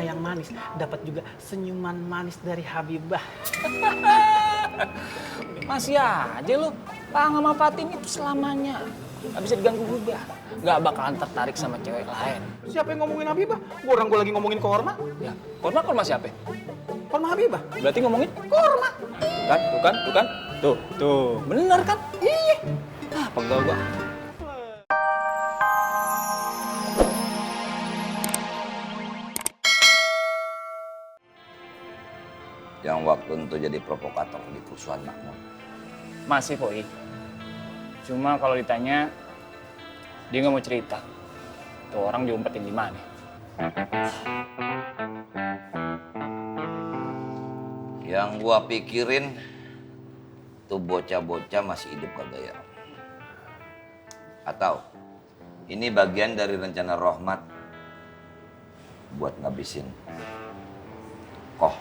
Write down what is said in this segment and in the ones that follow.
yang manis, dapat juga senyuman manis dari Habibah. Masih aja lu, Pang sama Fatin itu selamanya. Gak bisa diganggu juga. Gak bakalan tertarik sama cewek lain. Siapa yang ngomongin Habibah? Gue lagi ngomongin Korma. Ya, Korma siapa? Korma Habibah. Berarti ngomongin Korma. Tuh kan? Tuh. Bener kan? Iya. Ah, pegel gua. Yang waktu itu jadi provokator di kerusuhan Makmur. Masih, Poi. Cuma kalau ditanya, dia nggak mau cerita. Tuh orang diumpetin di mana? Yang gua pikirin, tuh bocah-bocah masih hidup kagak ya? Atau ini bagian dari rencana Rohmat buat ngabisin Koh.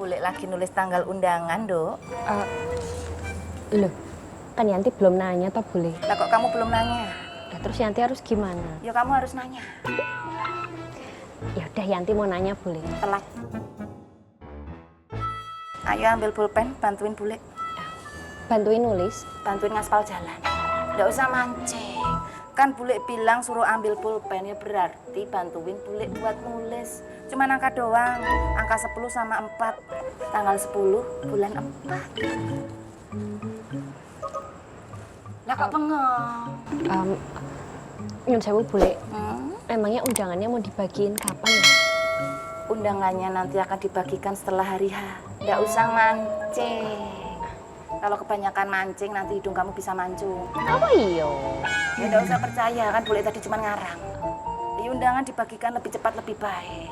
Bule lagi nulis tanggal undangan, Dok. Loh, kan Yanti belum nanya toh boleh. Lah kok kamu belum nanya? Nah, terus Yanti harus gimana? Ya kamu harus nanya. Ya udah Yanti mau nanya boleh. Telat. Ayo ambil pulpen, bantuin bule. Bantuin nulis. Bantuin ngaspal jalan. Nggak usah mancing. Kan bule bilang suruh ambil pulpen, ya berarti bantuin bule buat nulis. Cuma angka doang, angka 10 sama 4. Tanggal 10 bulan 4. Lah kok bengong? Nyun sewu boleh. Hmm? Emangnya undangannya mau dibagiin kapan ya? Undangannya nanti akan dibagikan setelah hari H. Nggak usah mancing. Kalau kebanyakan mancing, nanti hidung kamu bisa mancung. Apa iyo? Ya nggak usah percaya, kan bule tadi cuma ngarang. Di undangan dibagikan lebih cepat, lebih baik.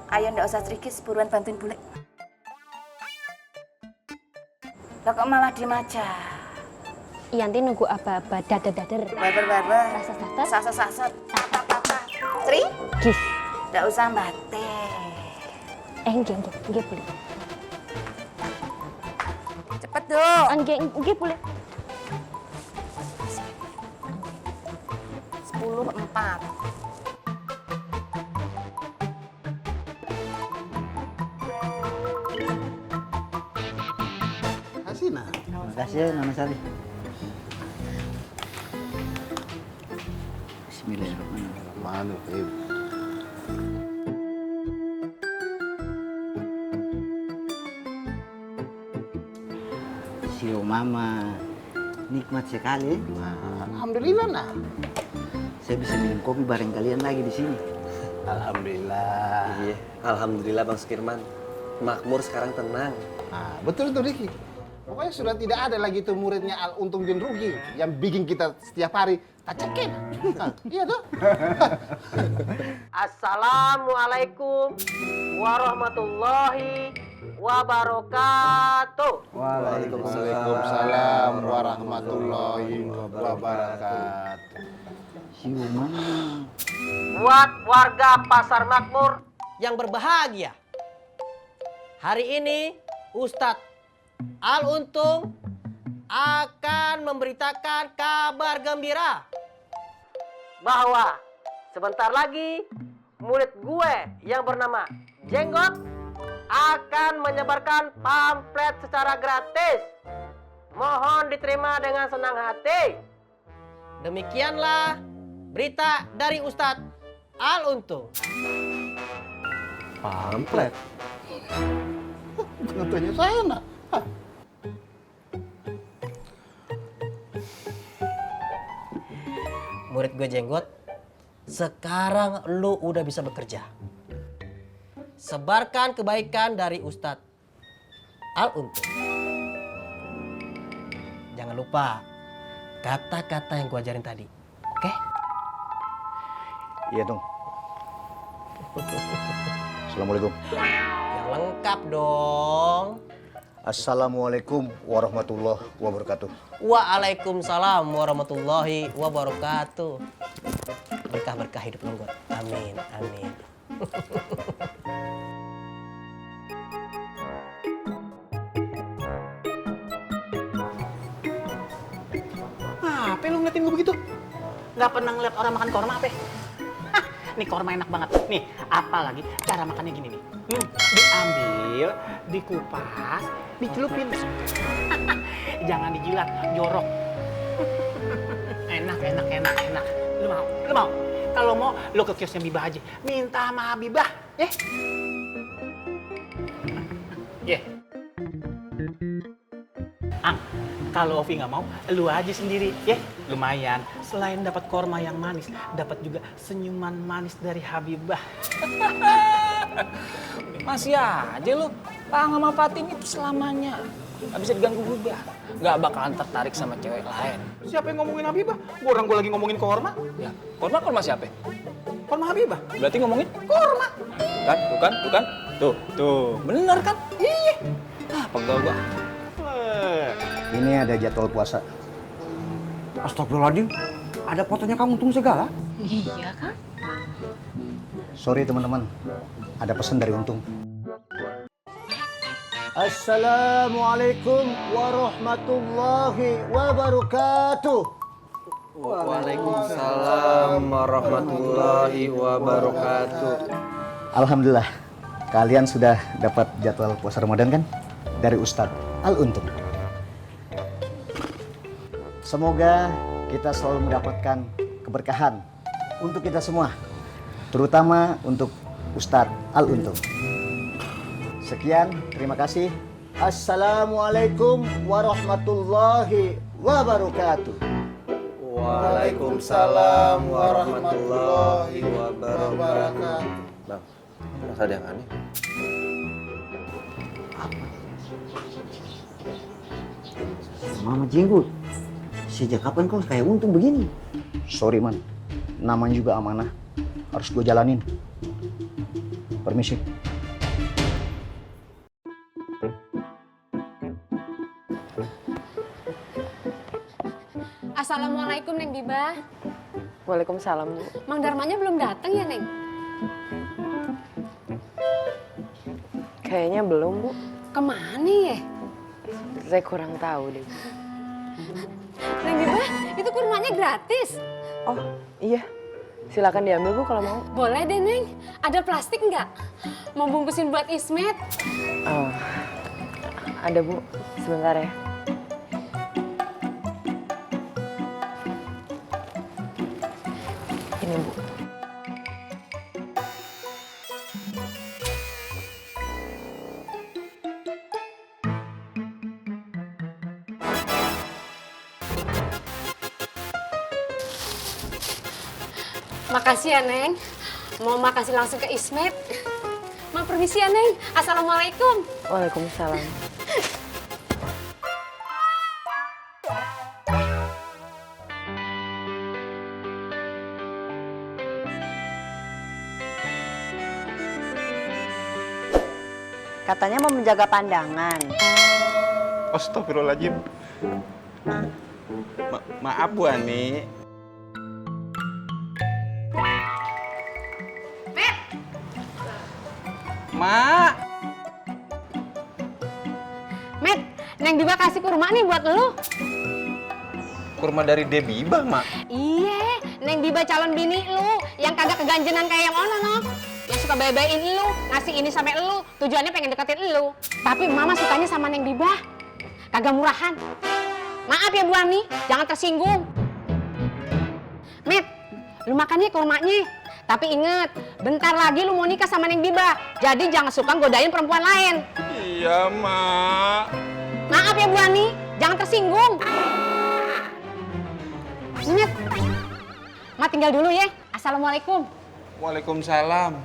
Ayo nggak usah trikis, buruan bantuin bule. Lah kok malah diem aja? Yanti nunggu aba-aba dader-dader. Barber. Sasat-sasat. Sasat-sasat. Tata-tata. Tri? Gis. Nggak usah batik. Enggak boleh. Cepet dong. Enggak boleh. 10:04. Hasina. Terima kasih ya, Nona Sari. Bismillahirrahmanirrahim. Sio Mama, nikmat sekali. Alhamdulillah nah. Saya bisa minum kopi bareng kalian lagi di sini. Alhamdulillah. Iya, alhamdulillah Bang Sukirman. Makmur sekarang tenang. Nah, betul tuh Riki. Pokoknya sudah tidak ada lagi tuh muridnya Al Untung Jun Rugi yang bikin kita setiap hari tak cekin. Iya tuh. Assalamualaikum warahmatullahi wabarakatuh. Waalaikumsalam warahmatullahi wabarakatuh. Sio Mama. Buat warga Pasar Makmur yang berbahagia, hari ini Ustadz Al Untung akan memberitakan kabar gembira bahwa sebentar lagi murid gue yang bernama Jenggot akan menyebarkan pamflet secara gratis. Mohon diterima dengan senang hati. Demikianlah berita dari Ustadz Al Untung. Pamflet. Jangan tanya saya nak. Murid gue Jenggot, sekarang lu udah bisa bekerja. Sebarkan kebaikan dari Ustadz Al Untung. Jangan lupa kata-kata yang gue ajarin tadi, oke? Iya dong. Assalamualaikum. Yang lengkap dong. Assalamualaikum warahmatullahi wabarakatuh. Waalaikumsalam warahmatullahi wabarakatuh. Berkah-berkah hidup Nunggot. Amin, amin. Apa lu ngeliatin gue begitu? Nggak pernah ngeliat orang makan korma apa? Hah, nih korma enak banget. Nih, apalagi cara makannya gini nih. Diambil, dikupas, dicelupin. Jangan dijilat, jorok. Enak. Lu mau? Kalau mau, lu ke kiosnya Bibah aja. Minta sama Bibah, ya? Ya. Kalau Ovi nggak mau, lu aja sendiri, ya. Lumayan, selain dapat korma yang manis, dapat juga senyuman manis dari Habibah. Masih aja lu, Pang sama Fatin itu selamanya. Gak bisa diganggu juga. Gak bakalan tertarik sama cewek lain. Siapa yang ngomongin Habibah? Gue lagi ngomongin korma. Ya, korma siapa? Korma Habibah. Berarti ngomongin Korma. tuh kan? Tuh, bener kan? Iya. Pegel gua. Ini ada jadwal puasa. Astagfirullahaladzim, ada fotonya kamu untung segala. Iya kan? Sorry teman-teman, ada pesan dari Untung. Assalamualaikum warahmatullahi wabarakatuh. Waalaikumsalam warahmatullahi wabarakatuh. Alhamdulillah, kalian sudah dapat jadwal puasa Ramadan kan? Dari Ustadz Al-Untung. Semoga kita selalu mendapatkan keberkahan untuk kita semua, terutama untuk Ustadz Al-Untung. Sekian, terima kasih. Assalamualaikum warahmatullahi wabarakatuh. Waalaikumsalam warahmatullahi wabarakatuh. Bang, masa ada yang aneh? Mama Jenggot, sejak kapan kau kayak Untung begini? Sorry man, namanya juga amanah, harus gue jalanin. Permisi. Assalamualaikum Neng Bibah. Waalaikumsalam, Bu. Mang Darmanya belum datang ya, Neng? Kayaknya belum, Bu. Kemana ya? Saya kurang tahu deh. Neng Bibah, itu kurmanya gratis. Oh, iya. Silakan diambil, Bu, kalau mau. Boleh deh, Neng. Ada plastik nggak? Mau bungkusin buat Ismet. Oh, ada, Bu. Sebentar ya. Ini, Bu. Makasih ya, Neng. Mau makasih langsung ke Ismet. Ma permisi ya, Neng. Assalamualaikum. Waalaikumsalam. Katanya mau menjaga pandangan. Astagfirullahaladzim. Maaf Bu Ani. Mak. Met, Neng Bibah kasih kurma nih buat lu. Kurma dari Debibah, Mak. Iya, Neng Bibah calon bini lu yang kagak keganjenan kayak yang ono, no. Yang suka bye-byein lu, ngasih ini sampai lu, tujuannya pengen deketin lu. Tapi Mama sukanya sama Neng Bibah. Kagak murahan. Maaf ya Bu Ani, jangan tersinggung. Met, lu makannya kurmanya. Tapi inget, bentar lagi lu mau nikah sama Neng Bibah. Jadi jangan suka godain perempuan lain. Iya, Mak. Maaf ya Bu Ani, jangan tersinggung. Ingat, Ma tinggal dulu ya. Assalamualaikum. Waalaikumsalam.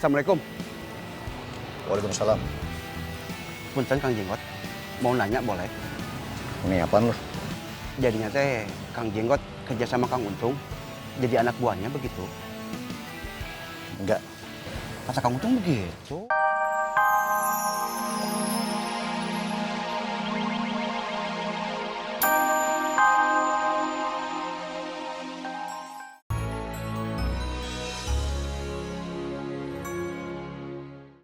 Assalamualaikum. Waalaikumsalam. Punten Kang Jenggot. Mau nanya boleh? Ini apaan lu? Jadinya teh Kang Jenggot kerja sama Kang Untung. Jadi anak buahnya begitu? Enggak. Kata Kang Untung begitu.